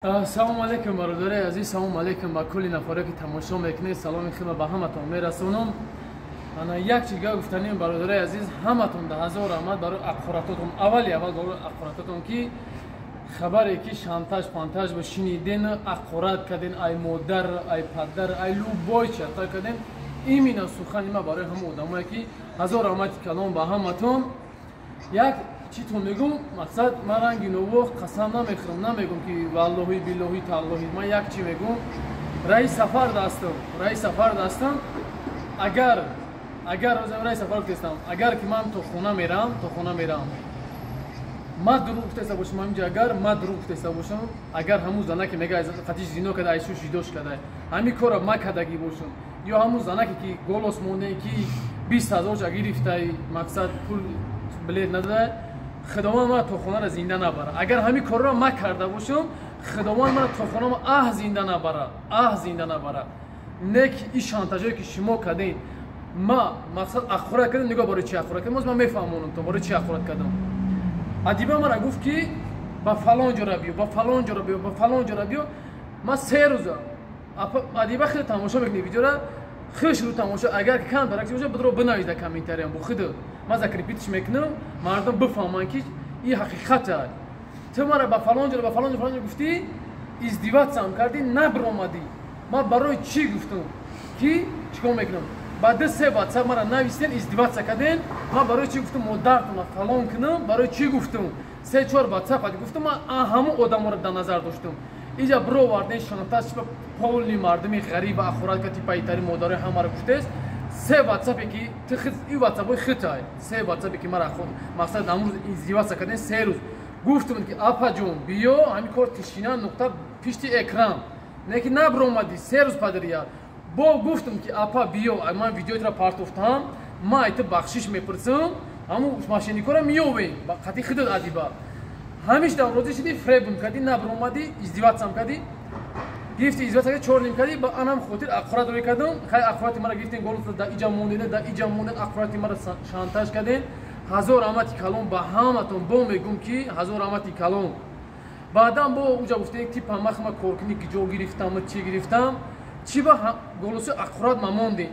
Салому алейкум, бародари азиз, салому алейкум ба кулли нафаре, ки тамошо мекунед. Саломи худро ба ҳаматон мерасонам. Ана як чизга гуфтанем, бародари азиз, ҳаматон да ҳазор раҳмат барои аққуратотон. Аввали аввал барои аққуратотон, ки хабаре ки шантаж пантаж ба шиниден, аққурат карден, ай модар, ай падар, ай любой чата карден. Именно сухани ма барои ҳама одамое, ки ҳазор раҳмати калом ба ҳаматон. Як читон мегум, мақсад, ман ранги новоқ қасам намехӯрам, намегум, ки валлоҳи, биллоҳи, таллоҳи. Ман як чи мегум: раис сафар дастам, раис сафар дастам. Агар розам раис сафар гуфтестам, агар ки ман то хона мерам, то хона мерам, ма дурӯғ гуфтеста бошам ҳаминҷа, агар ма дурӯғ гуфтеста бошам, агар ҳамун занаке мега қатиш зино када, айшу жидош када, ҳамин корро ма кардагӣ бошам, ё ҳамун занаке ки голос монде, ки 20 000 ша гирифтай, мақсад, пул билет надода, Худованд мара то хонара зинда набара. Агар ҳамин корро ма карда бошам, Худованд мара то хонама аҳ зинда набара, аҳ зинда набара. Не ки и шантажое ки шумо кардем, ма мақсад ахурат кардем. Нигоҳ, барои чи ахурат кардем, ман мефаҳмонам то барои чи ахурат кардам. Адиба мара гуфт, ки ба фалон ҷора биё, ба фалон ҷора биё, ба фалон ҷора биё. Ма 3 рӯза, Адиба хеле тамошо мекунӣ видеора, хеш рӯ тамошо, агар кам даракси боша, бидро бинавис дар комментариям, бо худ ман закрепить ш мекунам, мардум бифаҳманд, ки ин ҳақиқат аст. Ту мара ба фалон ҷора, ба фалон ҷо, фалон ҷо гуфтӣ, издеваться м кардӣ, набиромадӣ. Ман барои чӣ гуфтам, ки чикор мекунам? Ба ду се ватсап мара нависен, издеваться карден. Ман барои чӣ гуфтам, модартона фалон кунам? Барои чӣ гуфтам? Се чор ватсап гуфтам, ман ҳамун одаморо дар назар доштам. Иҷа бироварден шантаж, полни мардуми ғариба ахурат ка, типа итари модарои ҳамаро гуфтест. Се ватсапе ки и ватсапои хитай, се ватсапе ки мара, мақсад, амрӯз издеваться карден. 3 рӯз гуфтам, ки апаҷон, биё, ҳамин кор тишина, нуқта пишти экран, не ки набиромадӣ. 3 рӯз падария бо гуфтам, ки апа, биё, ман видеоитро партофтам, ман айта бахшиш мепурсам, ҳамун мошенникора меёвем қати худат. Адиба, ҳамишдам розӣ шудӣ, фребм кардӣ, набиромадӣ, издеваться м кардӣ, гирифти, издеваться кардӣ, чор ним кардӣ. Ба анам хотир аққурат рӯй кардам. Хай, аққурати мара гирифтен, голос да иҷа монден, да иҷа монден, аққурати мара шантаж карден. Ҳазор раҳмати калон ба ҳаматон. Бо мегум, ки ҳазор раҳмати калон. Баъдан бо уҷа гуфтем, типа махма коркунӣ ҷо гирифтам, чӣ гирифтам, чӣ ба голоси аққурат намондем?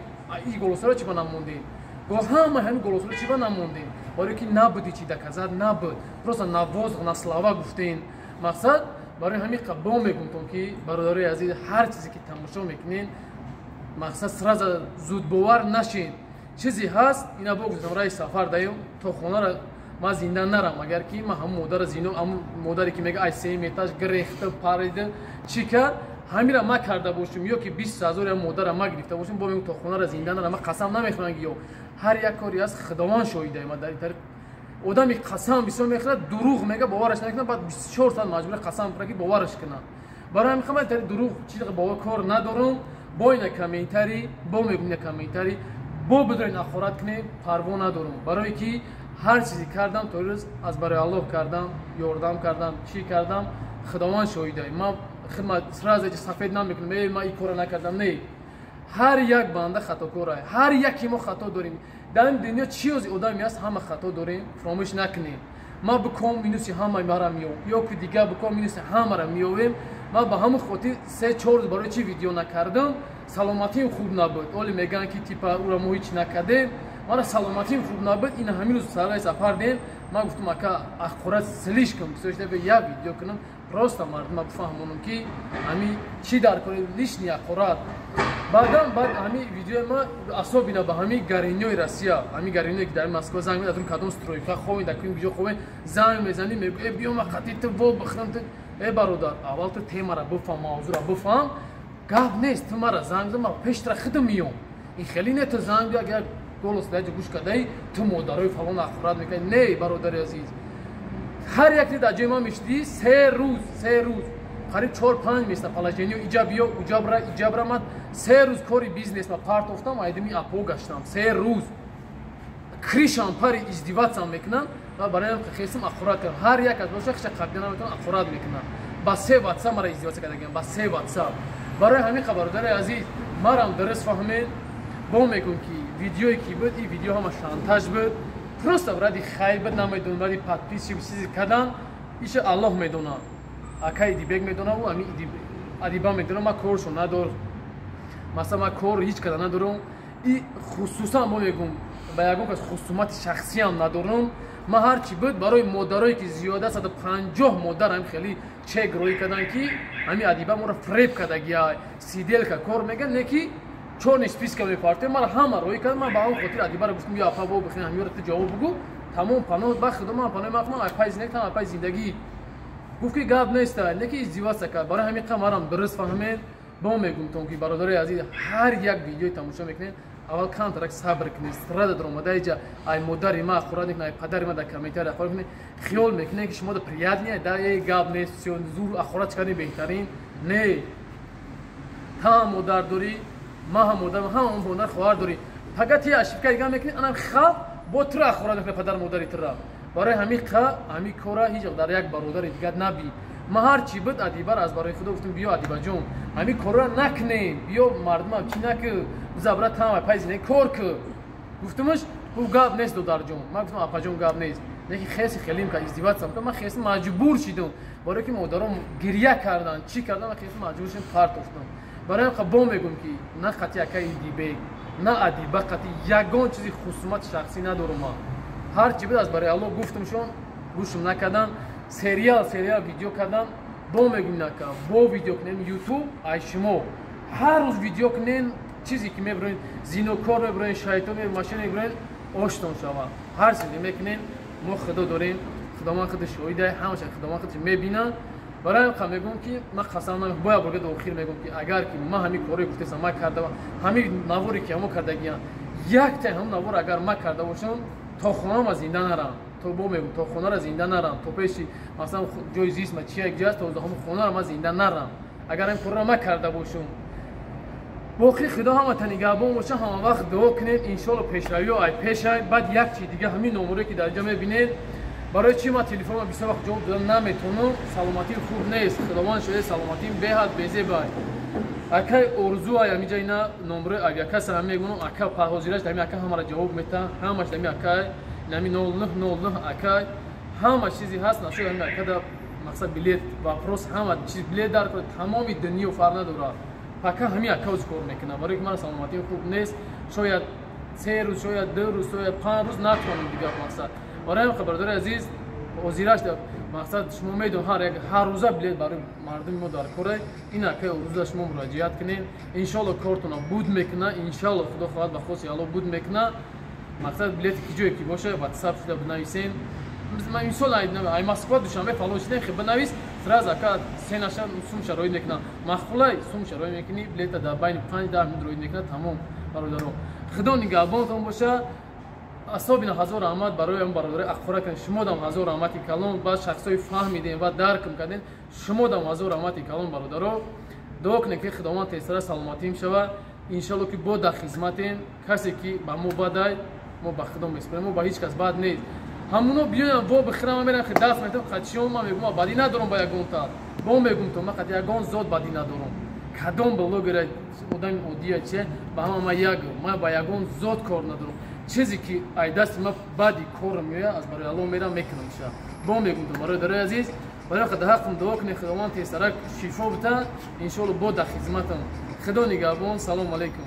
И голосаро чӣ ба намондем? Ҳама ҳамин голосаро чӣ ба намондем? Барое ки набуди, чӣ доказать набуд, просто на воздух, на слова гуфтем. Мақсад, барои ҳамин бо мегумтон, ки бародарои азиз, ҳар чизе ки тамошо мекунед, мақсад, сразу зудбовар нашед. Чизе ҳаст, ина бо гуфтам, раи сафар даём, то хонара ман зинда нарам. Агар ки ман ҳамун модара зино, ҳамун модаре ки мега ай сеюм этаж гирехта парида, чӣ кард, ҳамира ма карда бошум, ё ки 20 000 модара ма гирифта бошум, бо мегум, то хонара зинда нарам. Ман қасам намехӯрам, ё ҳар як кори аст, Худованд шоҳида. Ма дар тариқ одами қасам бисёр мехӯрад, дурӯғ мега, бовараш намекунад, баъд 24 соат маҷбура қасам хӯрад, ки бовараш кунад. Барои ҳамин ман тари дурӯғ чи бовар кор надорам. Бо ина комментарий, бо мегум, ина комментарий бо бидорен, ахорат кунем, парво надорам. Барое ки ҳар чизе кардам то рӯз, аз барои Аллоҳ кардам, ёрдам кардам, чӣ кардам, Худованд шоҳида. Ман хидмат сразу сафед намекунам, э, ман ин корро накардам. Не, ҳар як банда хатокора, ҳар яке мо хато дорем. Дар ин дунё чӣ ози одаме аст, ҳама хато дорем, фаромӯш накунем. Ман биком минуси ҳамаи мара меёвам, ё ки дигар биком минуси ҳамара меёвем. Ман ба ҳамон хотир се чор рӯз барои чӣ видео накардам? Саломатиам хуб набуд. Оле мегӯянд, ки типа ура мо ҳеч накардем. Мара саломатиам хуб набуд. Ина ҳамин рӯз сараи сафар дем. Ман гуфтам, ака, ахқурат слишком бисёр шуда, як видео кунам, просто мардума бифаҳмонам, ки ҳами чӣ дар кори лишний ахқурат. Баъдан баъд ҳами видеои ма особенно ба ҳами гариниёи Россия, ҳами гариниё, ки дар Москва занг мезанад, кадом стройка ховен, дар куи куҷо ховен, занг мезанӣ, мегӯ: «Э, биё, ма қати ту во бихӯрам ту». Э, бародар, аввал ту темара бифаҳм, мавзӯра бифаҳм. Гап нест, ту мара занг зан, ма пештара худам миём. Ин хеле не, ту занг як як голос даҷа гӯш кардаи, ту модарои фалон ахурат мекунӣ. Не, бародари азиз, ҳар яке дар ҷои ман мешидӣ, 3 рӯз, 3 рӯз қариб чор панҷ местоположение, иҷа биё, уҷабра, иҷабра. Ман 3 рӯз кори бизнес ма партофтам, айдими апо гаштам. 3 рӯз крышам пари, издеваться м мекунам ва барои хесм ахурат кардам. Ҳар як аз боша хиша қабда наметавон, ахурат мекунам. Ба се ватсап мара издеваться кардагиам, ба се ватсап. Барои ҳамин, бародари азиз, марам дуруст фаҳмед. Бо мегӯм, ки видеое ки буд, ин видео ҳама шантаж буд, просто ради хайр буд, намедонам, ради подписчик чизе кардан, иша Аллоҳ медонад. Акай Идибек медонаву ами Адиба медонам, ман коршон надорам. Масалан, ман кор ҳеҷ када надорам. И хусусан мо мегум, ба ягон кас хусумати шахсиам надорам. Ман ҳарчи буд барои модарое ки зиёда 150 модар ҳам хеле чек рӯй кардан, ки ҳами Адиба моро фреб кардагия, сиделка кор меган, не ки чёрный списка мепартем, мара ҳама рӯй кард. Ман ба он хотир Адибаро гуфтам: ё апа, бо бихин ҳамёро ту ҷавоб бугу. Тамом, паноҳ ба худо, ман паноҳи ман апай зиндагӣ, там апай зиндагӣ. Гуфт ки гап неста, не ки издеваться кард. Барои ҳамин қа марам дуруст фаҳмед. Бо мегумтон ки, бародарои азиз, ҳар як видеои тамошо мекунед, аввал камтарак сабр кунед. Срада даромада иҷа ай модари ма ахӯрат мекунед, ай падари ма дар комментария ахӯрат мекунед, хиёл мекунед ки шумо да приятный да, е гап нест, зур ахӯрат кардем, беҳтарин. Не, та модар дорӣ, ма ҳам модар, ҳама модар хоҳар дорӣ. Пага ти ошибка дига мекунӣ, анам халқ бо тура ахӯрат мекунад, падар модари тура. Барои ҳамин қа ҳамин кора ҳеҷ дар як бародари дигар набӣ. Ман ҳарчи буд Адибар аз барои худо гуфтам: биё, Адибаҷон, ҳамин корро накунем, биё, мардумам чӣ наку, забра тама пай зиндагӣ кор ку. Гуфтамаш, гуфт: гап нест, додарҷон. Ман гуфтам: апаҷон, гап нест. Леки хеси хелим ка издеваться ман хеси маҷбур шидам, барое ки модаром гирья кардан, чӣ кардан, ман хеси маҷбур шидам, партофтам. Барои ҳам бо мегӯм ки на қати акаи Идибек, на Адиба қати ягон чизи хусумати шахсӣ надорам. Ман ҳарчи буд аз барои Аллоҳ гуфтамшон, гӯшм накардан, сериал сериал видео кардан. Бо мегӯм, нака бо видео кунем ютуб, ай шумо ҳар рӯз видео кунен, чизе ки мебироен, зинокор мебироен, шайтон, машина мебироен, оштон шава. Ҳар чизе мекунен, мо худо дорем, худованд худи шоҳида, ҳамаша худованд худш мебинад. Барои ҳам мегӯм ки ман қасам бояд бургад охир мегӯм ки агар ки ман ҳамин корое гуфтесам, ман карда, ҳамин наворе ки ҳамо кардагиям, якта ҳам навор агар ман карда бошам, то хонама зинда нарам, то бо мегӯм, то хонара зинда нарам, то пеши масалан ҷои зистма чи як ҷаст, то ҳамон хонара ман зинда нарам, агар ин корро ман карда бошам. Боқӣ худо ҳамата нигаҳбон боша. Ҳама вақт дуо кунед, иншоалло пешравиё ай пешай. Баъд як чи дига, ҳамин номере ки дар ҷо мебинед, барои чи ман телефонро бисёр вақт ҷавоб дода наметавонам? Саломатим хуб нест, худованд шоҳиди, саломатим беҳад безебай. Акай Орзу ай ҳамиҷа ина номерои авиакасса ҳам мегӯнам, ака ҳозираш дами ака ҳамара ҷавоб мета, ҳамаш дами акай нами 0909 акай ҳама чизе ҳаст нашуд ҳами акада. Мақсад билет вопрос, ҳама чиз билет дар тамоми дунё фарқ надорад, пака ҳамин акауз кор мекунам. Барои ки ман саломатим хуб нест, шояд 3 рӯз, шояд 2 рӯз, шояд 5 рӯз натавонам дигар. Мақсад барои ҳам, бародари азиз, ҳозираш мақсад шумо медон, ҳар як ҳар рӯза билет барои мардуми мо дар коре. Ин акаи Орзуда шумо муроҷиат кунед, иншоалло кортона буд мекуна, иншоалло худо хоҳад, ба хоси Алло буд мекуна. Мақсад билети ки ҷое ки боша, ватсап шуда бинависен. Мисол, ай Москва Душанбе фалон шидем, хе бинавис, сразу ака сенаша сум шароит мекуна, махулай сум шароит мекунӣ, билета дар байни 5-10 минут роид мекуна. Тамом, бародаро, худо нигаҳбонтон боша. Особенно ҳазор раҳмат барои он бародари ахӯра кардем, шумодам ҳазор раҳмати калон. Баъд шахсҳои фаҳмидем ва даркм кардем, шумодам ҳазор раҳмати калон. Бародаро, дуо кунем ки худованд тезтара саломатим шава, иншалло ки бо дар хизматем. Касе ки ба мо бадай, мо ба худо месупорем, мо ба ҳеҷ кас бад нест. Ҳамуно биёям во бихӯрам, мерам хи даст метам қачиён. Ман мегӯм, бадӣ надорам ба ягон тар, бо мегӯм то ман қати ягон зот бадӣ надорам. Кадом блогера, одами оддия че, ба ҳама ман як, ман ба ягон зот кор надорам. Чизе ки ай дасти ман баъди корро меояд, аз барои Алло мерам мекунам ша. Бо мегӯм то бародарои азиз, барои дар ҳаққам дуо кунед, худованд тезтарак шифо бита, иншоалло бо дар хизматам. Худо нигаҳбон, салому алайкум.